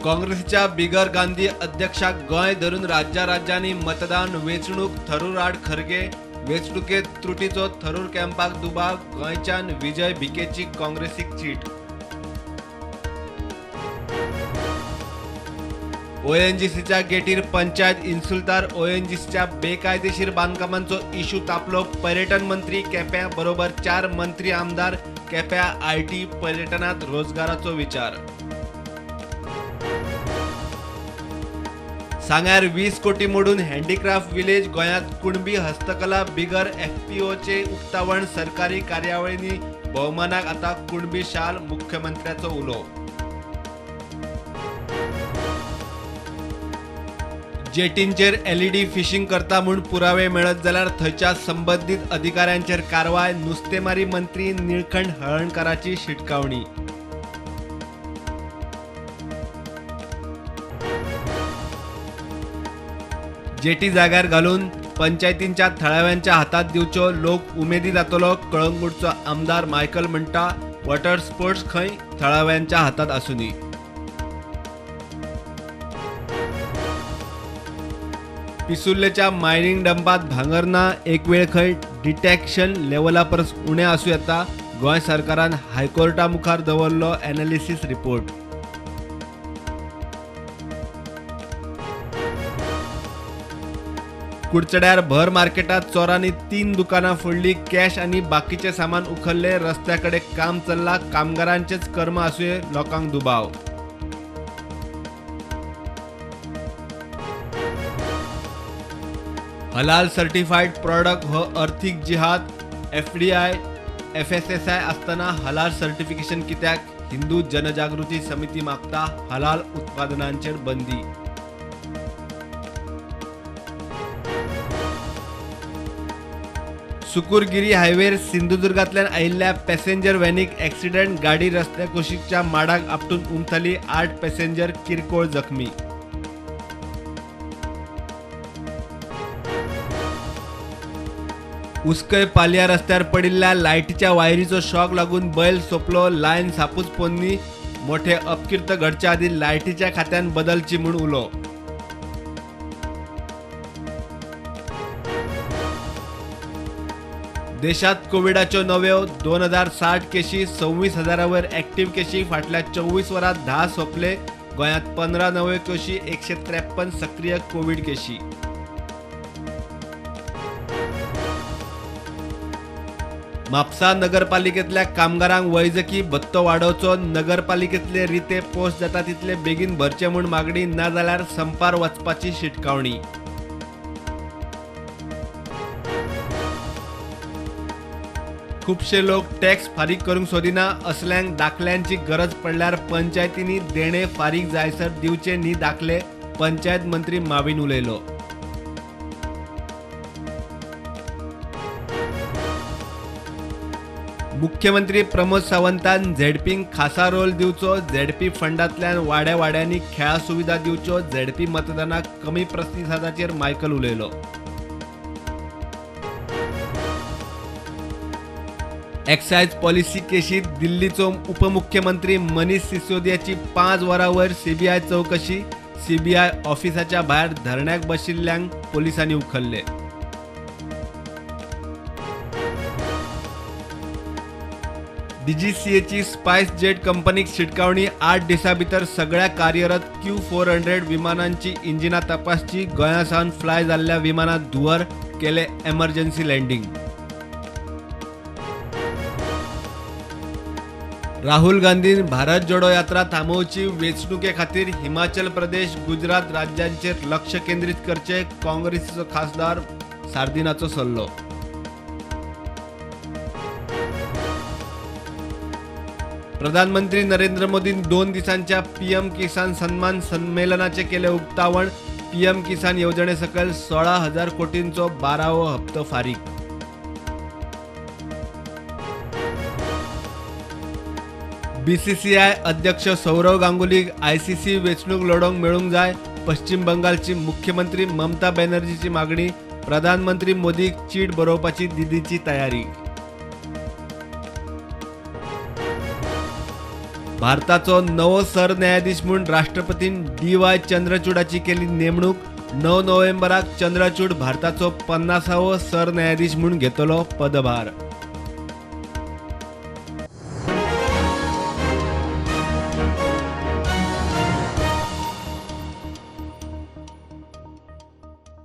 काँग्रेसीच्या बिगर गांधी अध्यक्षाक गोंय धरून राज्या राज्यांनी मतदान वेंचणूक थरूर आड खरगे, वेंचणुकेत त्रुटीचो थरूर कॅम्पाक दुबाव, गोंयच्यान विजय भिकेची काँग्रेसीक चीट। ओएनजीसीच्या गेटीर पंचायत इन्सुलतार, ओएनजीसीच्या बेकायदेशीर बांदकामांचो इश्यू तापलो। पर्यटन मंत्री केप्यां बरोबर 4 मंत्री आमदार, केप्यां IT पर्यटनात रोजगाराचो विचार। सांग्यार 20 कोटी मोडून हँडीक्राफ्ट विलेज, गोंयांत कुणबी हस्तकला बिगर एफपीओचे उक्तावण, सरकारी कार्यावळींनी भोवमानाक आतां कुणबी शाल, मुख्यमंत्र्याचो उलो। जेटींचेर एलईडी फिशिंग करता म्हूण पुरावे मेळत जाल्यार थंयच्या संबंदीत अधिकाऱ्यांचेर कारवाय, नुस्तेमारी मंत्री निळकंठ हळर्णकाराची शिटकावणी। जेटी जाग्यार घालून पंचायतींच्या थळाव्यांच्या हातात दिवच्यो, लोक उमेदी जातलो, कळंगूटचो आमदार मायकल म्हणटा वॉटर स्पोर्ट्स खंय थळाव्यांच्या हातात आसूनी। पिसुर्लेच्या मायनिंग डंपात भांगर ना, एक वेळ खंय डिटेक्शन लेवला परस उणें आसूं येता, गोंय सरकारान हायकोर्टा मुखार दवरलो एनालिसीस रिपोर्ट। कुडचड्यार भर मार्केटात चोरांनी 3 दुकानां फोडली, कॅश आनी बाकीचे सामान उखल्ले, रस्त्या कडेन काम चल्लां, कामगारांचेच कर्म आसुये, लोकांक दुबाव। हलाल सर्टिफाईड प्रॉडक्ट हो अर्थीक जिहाद, एफडीआय एफएसएसआय आसतना हलाल सर्टिफिकेशन कित्याक, हिंदू जनजागृती समिती मागता हलाल उत्पादनांचेर बंदी। सुकुरगिरी हायवेर सिंधुदुर्गांतल्यान आयिल्ल्या पॅसेंजर व्हॅनीक ॲक्सिडेंट, गाडी रस्त्या कुशीकच्या माडाक आपटून उमथली, 8 पॅसेंजर किरकोळ जखमी। उसकय पालया रस्त्यार पडिल्ल्या लायटीच्या वायरीचो शॉक लागून बैल सोंपलो, लायन सापूच पोन्नी, मोठे अपकीर्त घडच्या आदी लायटीच्या खात्यान बदलची म्हूण उलो। देशात कोविडाच्यो नव्यो 2060 केशी, 26,000 वयर ॲक्टिव्ह केशी, फाटल्या 24 वरांत 10 सोंपले, गोंयांत 15 नव्यो केशी, 153 सक्रीय कोविड केशी। म्हापसा नगरपालिकेतल्या कामगारांक वैजकी भत्तो वाडोवचो, नगरपालिकेतले रिते पोस्ट जाता तितले बेगीन भरचे म्हूण मागणी, ना जाल्यार संपार वचपाची शिटकावणी। खुबशे लोक टॅक्स फारीक करूंक सोदिना, असल्यांक दाखल्यांची गरज पडल्यार पंचायतींनी देणे फारीक जायसर दिवचे न्ही दाखले, पंचायत मंत्री माविन उलयलो। मुख्यमंत्री प्रमोद सावंतान झेडपींक खासा रोल दिवचो, झेडपी फंडांतल्यान वाड्या वाड्यांनी खेळा सुविधा दिवच्यो, झेडपी मतदानाक कमी प्रतिसादाचेर मायकल उलयलो। एक्सायज पॉलिसी केशीत दिल्लीचो उपमुख्यमंत्री मनीष सिसोदियाची 5 वरां वयर सीबीआय चौकशी, सीबीआय ऑफिसाच्या भायर धरण्याक बशिल्ल्यांक पोलिसांनी उखल्ले। डीजीसीएची स्पायस जेट कंपनीक शिटकावणी, 8 दिसां भितर सगळ्या कार्यरत Q400 विमानांची इंजिनां तपासची, गोंया सावन फ्लाय जाल्ल्या विमानांत धुंवर, केले एमर्जन्सी लँडिंग। राहुल गांधीन भारत जोडो यात्रा थांबोवची, वेंचणुके खातीर हिमाचल प्रदेश, गुजरात राज्यांचेर लक्ष केंद्रीत करचे, काँग्रेसीचो खासदार सार्दिनाचो सल्लो। प्रधानमंत्री नरेंद्र मोदीन 2 दिसांच्या पीएम किसान सन्मान संमेलनाचे केले उक्तावण, पीएम किसान येवजणे सकयल 16,000 कोटींचो 12वो हप्तो फारीक। बीसीसीआय अध्यक्ष सौरव गांगुलीक आयसीसी वेंचणूक लढोवंक मेळूंक जाय, पश्चिम बंगालची मुख्यमंत्री ममता बॅनर्जीची मागणी, प्रधानमंत्री मोदीक चीट बरोवपाची दिदीची तयारी। भारताचो नवो सरन्यायाधीश म्हूण राष्ट्रपतीन डी.वाय. चंद्रचूडाची केली नेमणूक. 9 नोव्हेंबराक चंद्रचूड भारताचो 50वो सरन्यायाधीश म्हूण घेतलो पदभार.